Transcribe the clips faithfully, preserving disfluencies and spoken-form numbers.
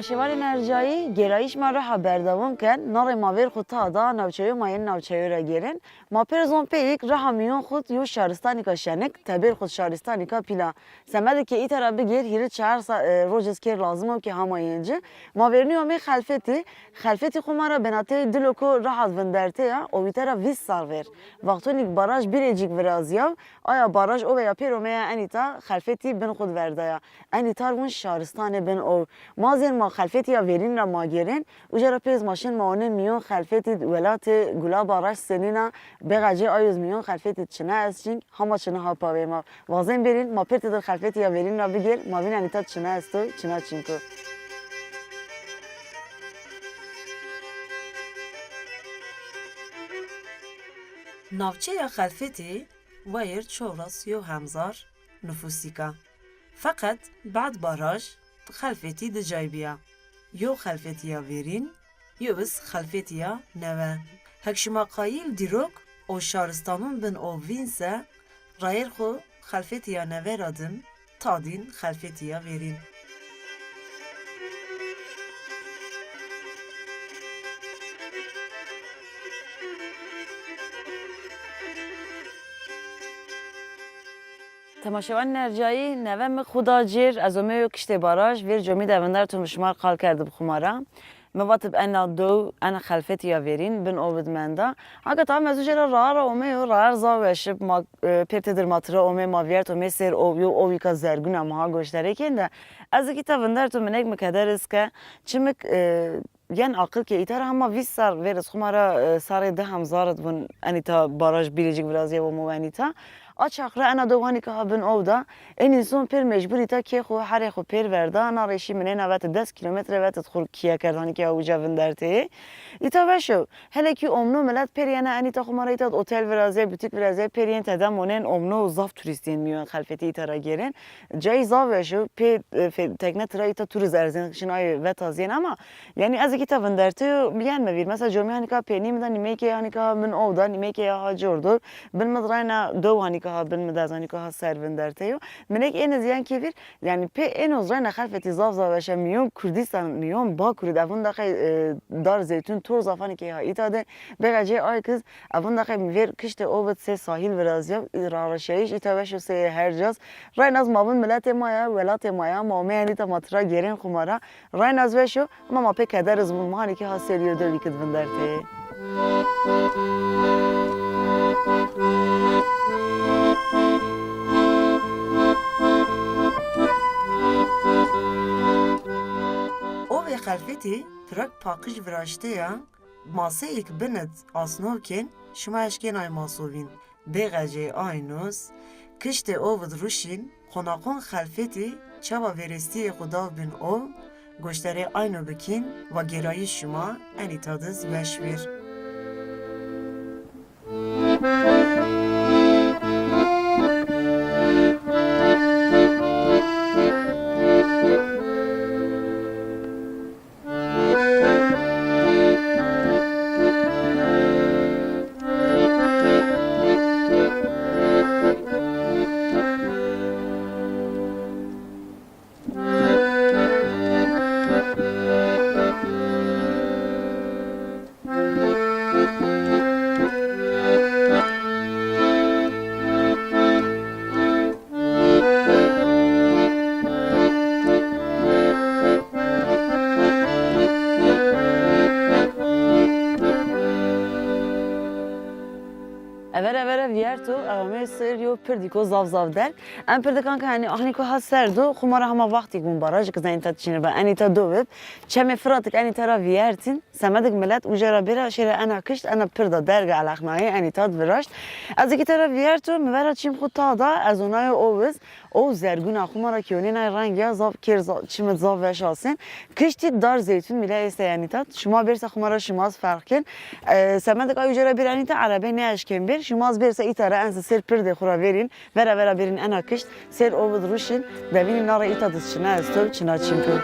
Şevalê Nercayî, gêrayîş ma reha berdewam ken. Narê ma vêr xwu tada, navçeyo ma yên navçeyo ra gêrên. Ma pêr zon pê yek reha mîyon xwu yo şaristanîka şenik, tebêr xwu şaristanîka pîla. Semedê ke îta ra bigêr, hîrê çar sa-, e, roj iz kêr lazim o ke hama yên ci. Ma vêrnî omê Xelfetî. Xelfetî xwu ma ra benateyê di loko reha vindertê ya, o îta ra vîst sal vêr. Wextonî ke baraj Bîrecîk virazîyaw, aya baraj o veya pêr omeya enîta Xelfetî bin xwu verdaya. Enîta ra vûn şaristanê bin o. Ma zên ma Xelfetîya verîn ra ma gêrên, uca ra pêr iz ma şin ma onên mîyon Xelfetî welatê Gulaba Raş senîna, bêxecê ayo iz mîyon Xelfetî çina est, çink hama çina ha pawê ma. Wazên bêrîn, ma pêr têdir Xelfetîya verîn ra bigêr, ma vîn enîta çina esto, çina çink o. Navçeya Xelfetî wayir çewres yew hemzar nufusîk a. Feqet bad baraj Xelfetî di cay bîya. Yew Xelfetîya verîn, yew iz Xelfetîya newe. Hek şima qayîl dîrok û şaristanûn bin o vîn se, rayêr xwu Xelfetîya newe ra din, tadîn Xelfetîya verîn. Temaşevanên ercayî, neve mi xwu da cêr, ez omeyo kiştê baraj, vêr comî de vinderto mi şima r qal kerdib xwu ma ra. Mi vatib ena dow, ena Xelfetîya verîn, bin o vid menda. Haka tam ez uca ra raar ra omeyo, raar zaf weşib, ma, e, pêr têdir ma tira omê, ma vîyert omê sêr o, yo owîka zergûn a ma ha goştarê kên de. Ez ki ta vinderto minek mi keder iz ke, çimik, e, Yen aqil ke îta ra hema vîst sar vêr iz xwu ma ra, e, sarê di hemzar id vûn enîta baraj Bîrecîk virazîye wo mi wenîta. A çax ra ena do wanîka ha bin o da. Ên înson pêr mecbur îta kê xwu, herê xwu pêr verda. Na rê şî minêna vete des kîlometre vete xwu kîye kerd hanî ke ha uca vindertê. Îta weş o. Hele kî omno milet pêr yena enîta xwu ma ra îta otel virazîye, butîk virazîye, pêr yên tede monên omno û zaf turîst yên mîyon Xelfetî îta ra gêrên. Cayî zaf weş o. Pê, e, fe-, tekne tira îta tur iz erzên, şin ay vetazîyên ama Yanî ez ki ta vindertê yo, yen mi vîr. Mesela comî hanîka pênî mi da, nîmeyke hanîka ha min o da, nîmeyke ya ha cor do. Bin mi rayna do hanîka ha, bin mi da ez hanîka ha ser vindertê yo. Minek ên iz yen ki vîr, yanî pê ên iz rayna Xelfetî zaf zaf weş a, mîyon Kurdîstan, mîyon Bakur id, evin da qey, e, Dar Zeytun, tor zaf hanîke ha îta de. Bêxecê ay kiz, evin da qey vêr kiştê o vid sê sahîl virazîya, ra raşayîş îta weş o sê her caz. Rayna ez ma vin miletê ma ya, welatê ma ya, ma omê enîta ma tira gêrên xwu ma ra. Rayna ez weş o, ama ma pê keder iz vûn, ma hanî ki ha serî yo dewî ki di vindertê. Ovê Xelfetî pirak paqij viraştê ya, maseyêk bin id asnov kên, şima eşkên ay masovîn. Bêxecê aynos, kiştê ov id ruşîn, qonaqon Xelfetî çawa vêrestîyê xwu daw bin ov, goştarê ayno bikîn, wa gêrayîş şima enîta diz weş vîr. Evere evere vîyerto, ew amê sêr yo pirdîko zaf zaf derg. En pirdikan ke, yanî, ahnîko ha ser do, xwu ma ra hema wextî gun barajî ki zenî ta çînî ba, enî ta do bib. Çemê Firatî ki enî ta ra vîyertîn. Semedik milet uca ra bêra şêra ena kişt, ena pirda derga elexnayê, enî tat viraşt. Ez ki tera vîyerto, mi vera çîm xwu ta da, ez onayo owiz, ow zergûn a, xwu ma ra kîyonên ay reng ya, zaf kêr za-, çimit zaf veş asên. Kiştî Dar Zeytun mîle êste enî tat. Şima bêrsa xwu ma ra şima ez ferq kên. E, semedik ay uca ra bêra enî ta, erebey nêeşkên bêr. Şima ez bêrsa îta ra ense sêr pirdê xwu ra verîn. Vera vera bêrîn ena kişt, sêr ovid ruşîn, devînî na rê îta di çina esto, çina çimkû.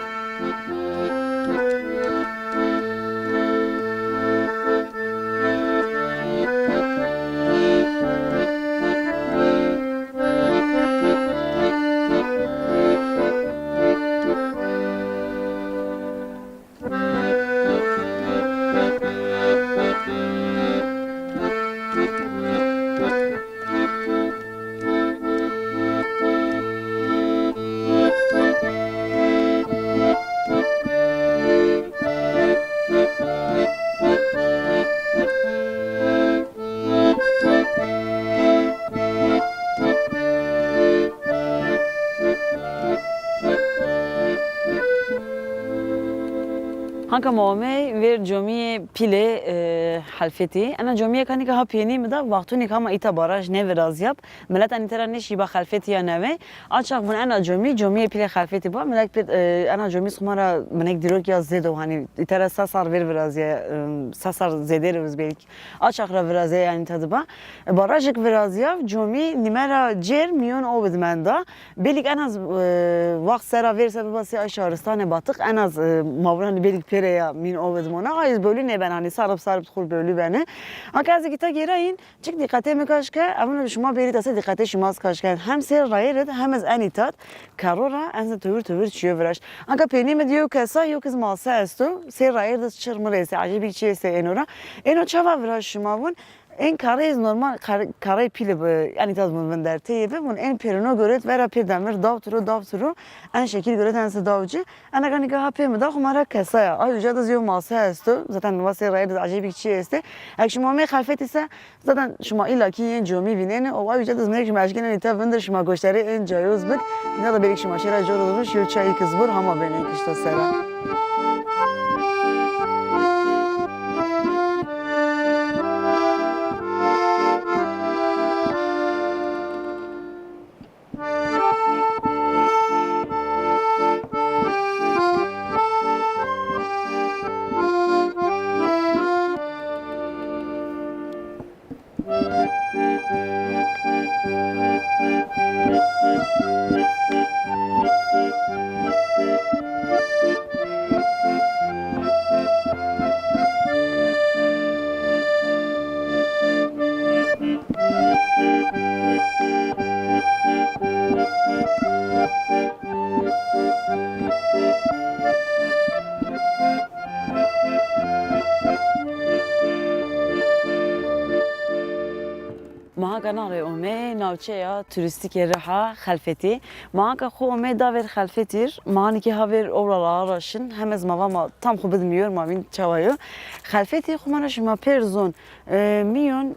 Nika ma omey vêr comîyê pîlê, e, Xelfetî. Ena comîyê ka nika ha pênî mi da, wextûnî ka ma îta baraj nêvirazîyab. Milet enî tera nêşîba Xelfetî ya newey. A çax vun ena comî, comîyê pîlê Xelfetî ba. Milet pê, e, ena comî xo ma ra minek dîrok ya zêd o, hanî îta ra se sar vêr virazîye, e, se sar zêdêr o biz belkî. A çax ra virazîye yanî îta di ba. E, barajêk virazîya, comî nîme ra cêr mîyon o bid menda. Belkî en az, e, wext sera vêr se biba sê ay şaristanê Batiq, en az, e, ma vun hanî belkî pêre ya mîn o bid mona. Ay iz bölü nêben hanî sarib sarib xur bölü beni. Anka ez îta gêrayîn, çik dîqetê mi kaş ke, evin şima bêrî ta se dîqetê şima zî kaş ke. Hem sê rayê rid, hem iz en îta d, karo ra, en zî tewir tewir çîyo viraşt. Anka pênî mi di yew kesa, yew kiz mase esto, sê rayê rid çir mir estê, ecêbîk çi estê êno ra. Êno çawa viraşt şima vun? Ên karê iz normal, kar-, karê pîlî bi, yanî îta d vun vinderteyê bi, vun ên pêrino goret vera pê demir daw tiro, daw tiro, en şekil goret en se daw ci. Ena ka nika ha pê mi da xo ma ra kesa ya. Ay uca di zî yew mase esto. Zaten va sê rayê di ecêbîk çi estê. Eg şima omê Xelfetî se, zaten şima îlakî yên comî vînenê. O ay uca di zî minek şima eşkenê îta vindir, şima goştarê ên cayoz bik. Îna da belkî şima şêra cor û ruş yew çayîk iz bur, hama benê kişto sera. Ma haka na rê omey navçeya turîstîkê riha Xelfetî. Ma haka xo omey da vêr Xelfetî r. Ma hanî kî ha vêr owra ra ra şin. Hem ez ma va ma tam xo bidim yor, ma vîn çawa yo. Xelfetî xo ma ra şima pêr zon. E, mîyon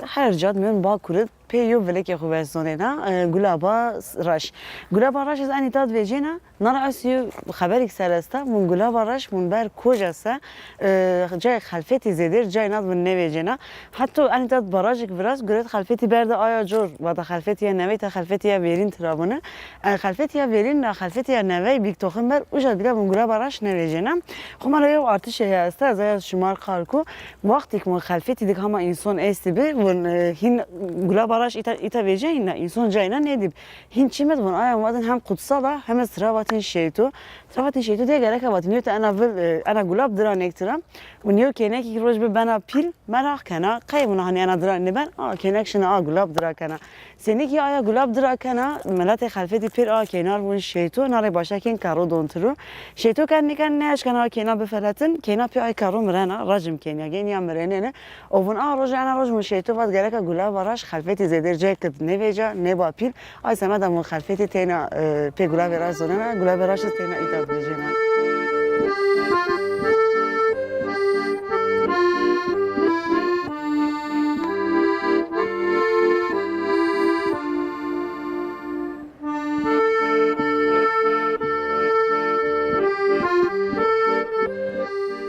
her ca d, mîyon Bakur id pê yew vilekê xo ves zonêna, e, Gulaba Raş. Gulaba Raş ez enî ta d vecêna. Na ra ez yew xeberêk ser esta, vun Gulaba Raş, vun ber koja se, e, cayê Xelfetî zêdêr, cayê na d vun nêvecêna. Heta enî ta d barajêk viraz, guret Xelfetî berde aya cor, vata Xelfetî ya newey ta Xelfetî ya verîn tira vuni. E, Xelfetî ya verîn ra Xelfetî ya newey bîk toxim ber, uca bîla vun Gulaba Raş nêvecêna. Xo ma ra yew artişê heye esta, ez aya şima r qal ku, wextêk vun Xelfetî dik hama înson estî bi, vun, e, hîn Gulaba Raş îta, îta vecîya hîna, înson cayê na nêdîb. Hîn çim id vun aya vatên hem qutsal a, hem iz tira vatên şeyto. Tira vatên şeyto de gereka vatên. Yo te ena vil, e, ena gulab dira nêk tira. Vun yew kênekî roj bi bena pîl, meraq kena. Qey vun hanî ena dira nêben? A, kênek şina a gulab dira kena. Senî kî aya gulab dira kena, miletê Xelfetî pêr a kênar vun şeyto, na rê başa kên karo don tiro. Şeyto ken nêken nêeşkena a kêna bifeletin, kêna pê ay karo mirena, racim kên ya, gên ya mirenêne. O vun a roje, ena roj vun şeyto vat gereka Gulaba Raş Xelfetî zêdêr cayêk id nêvêca, nêba pîl. Ay semeda vun Xelfetî teyna, e, pê Gulabê Raş zonena, Gulabê Raş iz teyna îta d vejêna.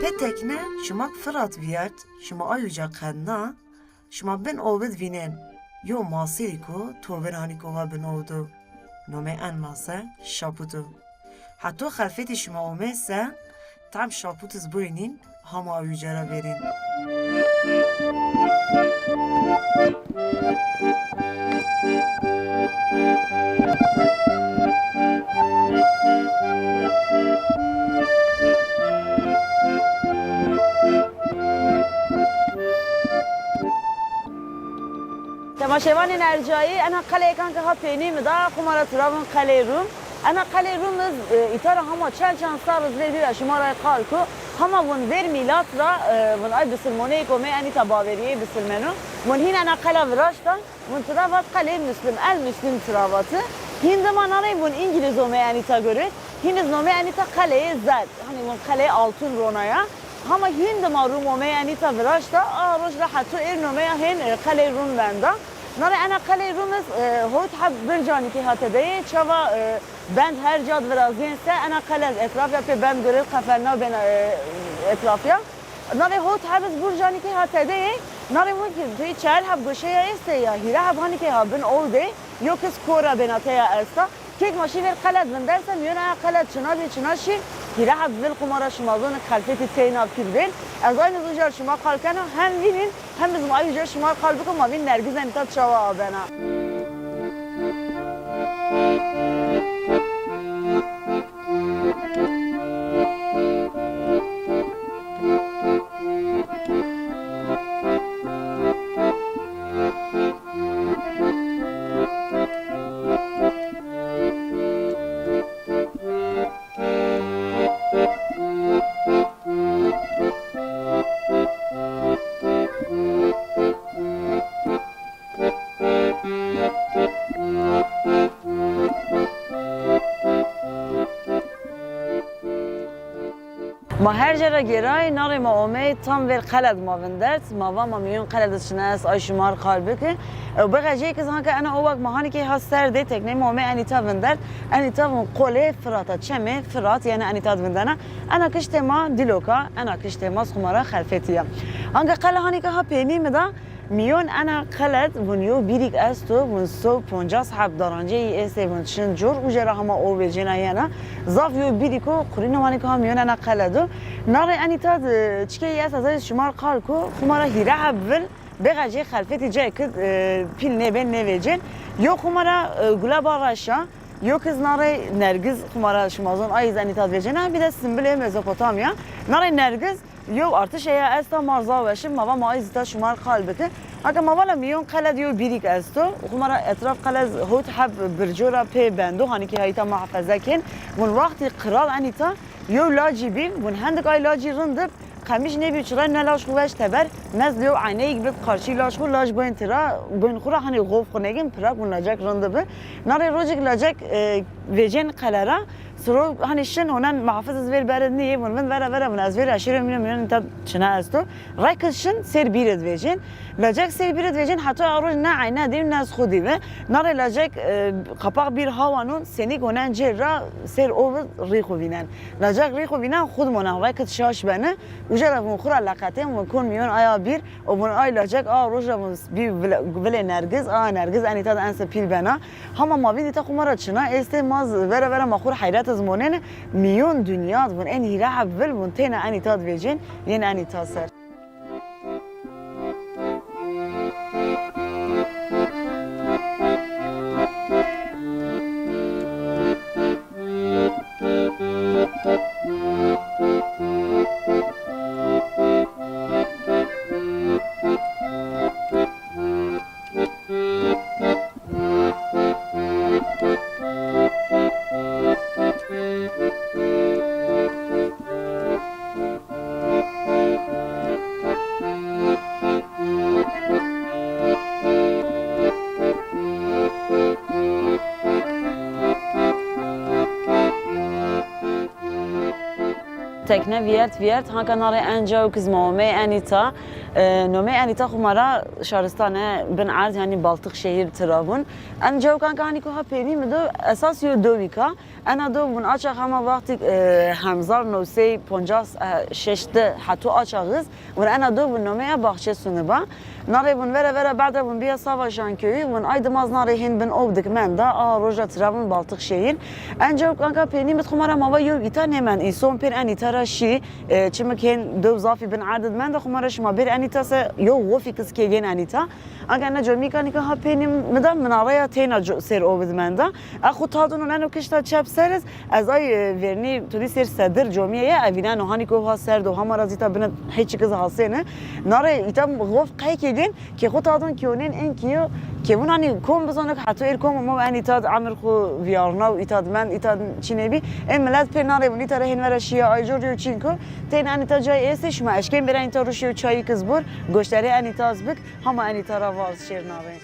Pê tekne şima k Firat vîyert, şima ay uca qedna, şima bin o bid vînên, yo maseyêko tovên hanî kova bin o do. Nomê en mase Şaput o. Heto Xelfetî şima omê se, tam Şaput iz buynîn, hama uca ra verîn. Temaşevanên ercayî, ena qeleyêkan ke ha pênî mi da, xo ma ra tira vun Qelê Rûm. Ena Qelê Rûm iz, e, îta ra hama çend çend serr iz vêr bîra şima ra qal ku, hama vun vêr mîlat ra, e, vun ay bisilmoneyêk omey enî ta bawerîyê bisilmeno. Vun hîn ena qela viraşta, vun tira vat Qelê Muslim, El Muslim tira vati. Hîn dima na rey vun Îngilîz omey enî ta guret, hîn iz nomey enî ta Qeleyê Zerd. Hanî vun Qeleyê Altun rona ya. Hama hîn dima Rûm omey enî ta viraşta, a roj ra heto êr nomeya hên, e, Qeleyê Rûm venda. Na rey ena Qeleyê Rûm iz, e, hot heb bircanî kî hate de yê, çawa, e, bend her ca d virazîyên se, ena qele iz etrafya pê bend guret qefelna bena, e, etrafî ya. Navê hot heb iz burcanî ke ha tede yê. Navê mun ki pey çar heb goşeya estê ya, hîrê heb hanî ke ha bin ow de, yo kis kora bêna teya esta. Kek ma şî ver qeled vinderse, mîyon aya qeled çina bî, çina şî, hîrê heb vil xu ma ra şima zonik xelfetî teyna pîl bên. Ez aynî zû jar şima qal kena, hem vînîn, hem biz ma ay uca şima qal biko, ma vîn Nergiz enîta çawa abena. Ma her ca ra gêray, narê ma omey tam ver qeled ma vindert. Ma va ma mîyon qeled iz çina est, ay şima r qal biki. Ew bixecê kis hanka ena o wak ma hanî key ha ser de, tekney ma omey enîta vindert. Enîta vun qolê Firata, çemê Firat, yanî enîta d vindena. Ena kiştê ma Dîlok a, ena kiştê ma xu ma ra xelfetî ya. Hanka qele hanî ke ha peynî mi da, mîyon ena qeled vun yo bîrîk esto, vun sew poncas heb daranceyî estê, vun çin cor, uca ra hema o vecêna yena. Zaf yo bîrîk o, qurîno hanî ke ha mîyon ena qeled o. Narê enîta d çikeyî est, ez ay şima r qal ku, xu ma ra hîrê heb vil, bêxecê xelfetî cayê ki, e, pîl nêbên, nêvecên. Yo xu ma ra, e, Gulaba Reşa, yo kis narê Nergiz xu ma ra şima zon, ay iz enîta d vecêna, bir de Simbilê Mezopotamya. Narê Nergiz yo artişeya esta, ma r zaf weşin, ma va ma ay zîta şima r qal biki. Haka ma vala mîyon qeled yo bîrîk esto. Xu ma ra etraf qeled hot heb birco ra pê bendo, hanî key ha îta muhafeze kên. Vun wextî qral enîta yo lacî bî, vun hendik ay lacî rind ib, qemîş nêbî çira ne laj xu weş teber, mezlî yo eyneyîk bid qarşî laj xu, laj goyn tira, goyn xu ra hanî xof xu nêgin, pirak vun lacek rind bi. Narê rocik lacek, e, vecên qele ra, siro hanî şin onen muhafiz iz vêr berid nîyê, vun vin vera vera vun ez vêr eşîrê mîyon mîyon înta çina esto. Rek iz şin sêr bîrid vecên. Lacek sêr bîrid vecên heta a roj ne eyne dî ne iz xu dî bi. Narê lacek, e, qapaq bîr hawa non, senîk onen cêr ra sêr o vi rî xu vînen. Lacek rî xu vînen xu d monen, rek id şaş beni. Uca ra vun xu ra leqetên, vun kon mîyon aya bîr, û vun ay lacek a roja vun bî vile-, vilê Nergiz, a Nergiz enîta d ense pîl bena. Hama ma vîn îta xu ma ra çina estê, ma z-, vera vera ma xu ra heyret iz monêne, mîyon dinya d vun ên hîrê heb vil vun teyna enîta d vecên, yên enîta ser. Tekne vîyert vîyert, hanka narê en cawik iz ma omey enîta. E, nomey enîta xu ma ra şaristane Bin Erd, yanî Baltixşehîr tira vun. En cawik anka hanî ku ha peynî mi do, esas yo dowîk a. Ena do vun a çax hema wextî, e, hezar new sey poncas, e, şeş de heto a çax iz vun ena do vun nomeya Baxçe Sunib a. Narê vun vera vera bada vun bîya Savaşan köyü, vun ay dima z narê hên bin ow dik menda, a roja tira vun Baltixşehîr. En cawik anka peynî mi d xu ma ra ma va yo îta nêmend, înson pêr en îta ra şî, e, çimik hên dew zafî Bin Erd id menda, xu ma ra şima bêr en îta se yo xofîk iz kê gên en îta. Anka ena comîka nîka ha peynî mi da, minareya teyna co-, sêr o vid menda. A xu tadun û neno kişta çep ser iz, ez ay, e, vernî tu dî sêr sedir comîye ye, evîneno hanî ko ha ser do, hama ra zîta bine hê çik iz hasêne. Narê îta xof qey kê gên, kê xu tadun kîyonên ên kîyo, kê vun hanî kom bizonik, heto êr kom ma en îta d emir xu vîyarna û îta d mend, îta d çinê bî. Ê milet pê narê vun îta ra hên vera şîya ay cor yo, çînko teyna en îta cay estê, şima eşkên bêr en îta ruşî yo çayîk iz bur, goşterê en îta iz bik. Hama enî tara varz şêrnavê.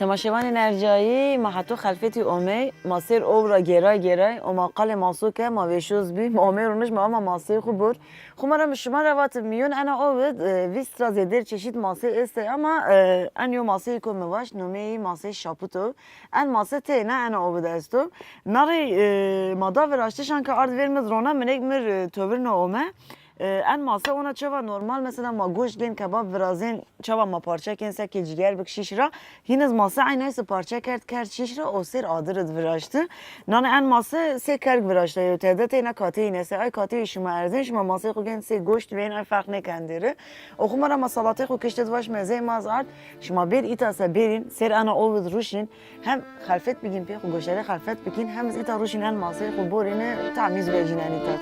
Temaşevanên ercayî, ma heto xelfetî omey, ma sêr owra geray geray, o ma qalê maso ke, ma vêşoz bî, ma omey rûniş, ma ama maseyê xwu bor. Xwu ma ra mi şima ra vat, mîyon ena ow id, e, vîst ra zêder çeşît masey estey ama, e, en yo maseyî ko mi vaş, nomeyî masey şaput o. En mase teyna ena ow id esto. Na rey, e, ma da viraştişan ke ard vêr mi id rona, minek mir, e, tovirno ome. E, en mase ona çawa normal, mesela ma goşt gên kebab virazên, çawa ma parçe kên, seke cîger bik şîş ra. Hîn iz mase eynayse parçe kerd, kerd şîş ra, o sêr adir id viraşti. Nane en mase sê kerg viraşta yo tede, teyna kateyî nese. Ay kateyî şima erzên, şima maseyê xwu gên sê goşt vên, ay ferq nêken dêri. O xwu ma ra ma salatê xwu kişt id vaş, mezeyê ma iz ard. Şima bêr îta se bêrîn, sêr ena ow id ruşîn. Hem xelfet bigîn pê xwu, goşerê xelfet bikîn, hem iz îta ruşîn en maseyê xwu borîne, tamîz vejîn en îta.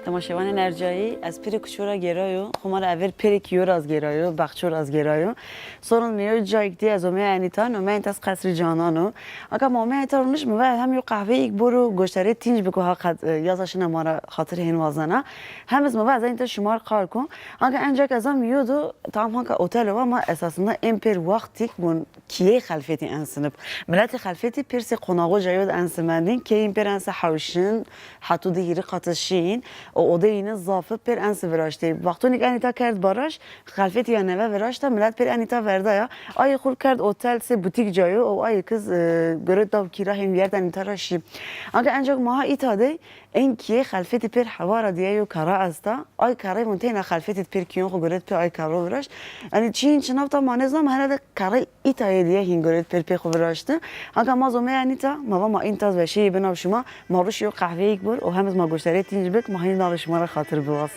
Temaşevanên ercayî, ez pêrê kuço ra gêrayo, xwu ma ra evêr pêrê kîyo ra iz gêrayo, baxço ra iz gêrayo. Sorin mi yo cayêk dî ez omey enîta, nomeyê enîta iz Qesrî Canan o. Anka ma omey enîta rûniş mi va hem yo qehveyêk bor û goştarê tînc biko ha qet, e, yaza şina ma ra xatir hên wazena. Hem iz mi va ez enîta şima ra qal kon. Anka en cayêk ez a mi yo do, tamam hanka otel o ama esasında ên pêr wextêk bon kîyeyê xelfetî ensinib. Miletê xelfetî pêr sê qonaxo cayo di ensimendîn, keyîn pêr ense hewşin, heto di hîrî qat iz şîyîn, o odeyîne zaf ib pêr ensi viraştê. Wextonêk enîta kerd baraj, xelfetî ya neve viraşta, milet pêr enîta verdaya. Ayê xwu kerd otel sê butîk cayo, o ayê kiz, e, gore daw kîra hên vîyert enîta ra şî. Anka en cayêk ma ha îta dey, en kîyeyê xelfetî pêr hewa ra dîye yo kara esta. Ay karey von teyna xelfetî pêr kîyon xwu goret pê ay karo viraşt. Yanî çîn çinav ta ma nêzon ama herhalde karey îta yê dîye hîn goret pêr pê xwu viraşti. Anka ma zomey enîta, ma va ma înta iz veşeyî binav şima, ma ruşî yo qehveyêk bor û hem iz ma goştarê tînc bik, ma hîn nalê şima ra xatir biwaz.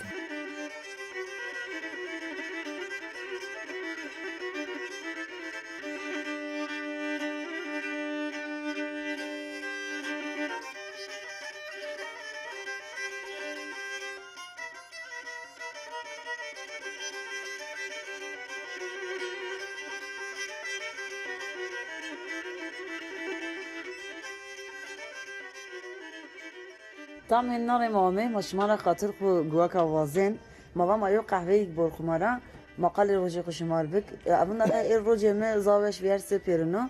Tam hên na rê ma omey, ma şima ra xatir xwu guweka wazên. Ma va ma yo qehveyêk bor xwu ma ra, ma qalê rojê xwu şimar bik. E, evin de qey ê rojê mi zaf weş vîyer sê pêrin o.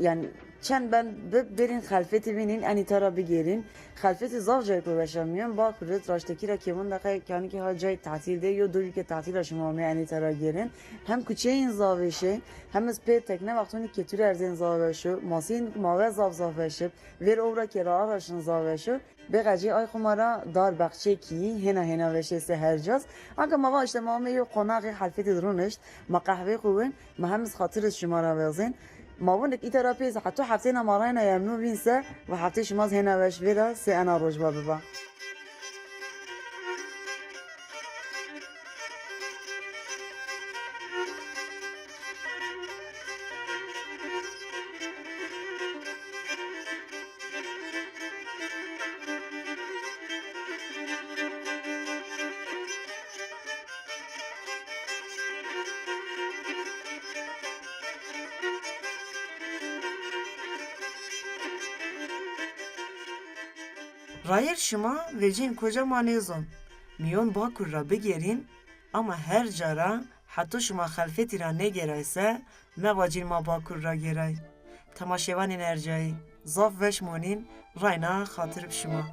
Yanî çend ben bib bêrîn xelfetî vînîn, enîta ra bigêrîn. Xelfetî zaf cayêko weş a mîyon. Bakur id, raştekî ra kêvin de qey kanîkê ha cayê tetîl de, yo dewî ke tetîl a şima omey enîta ra gêrên. Hem kuçeyên zaf weş ê, hem iz pê tekne wextonî ketûr erzên zaf weş o. Maseyên ma ve zaf zaf weş ib. Vêr owra ke ra araşin zaf weş o. Bêqecê ay xwu ma ra dar baxçê kîyî hêna hêna weş ê se her cas. Anka ma va îşte ma omey yo qonaxê xelfetî di rûnişt, ma qehvê xwu wên, ma hem iz xatir iz şima ra wazên. Ma winik îta ra pê iz heto hefteyna ma rayna yemnû vîn se, wa hefteyê şima iz hêna weş vêra se ena rojba biba. Rayêr şima vecîn koca ma nêzon. Mîyon Bakur ra bigêrîn, ama her ca ra, heto şima xelfetî ra nêgêray se, mevacîn ma Bakur ra gêray. Temaşevanên ercayî, zaf weş monîn, rayna xatir bi şima.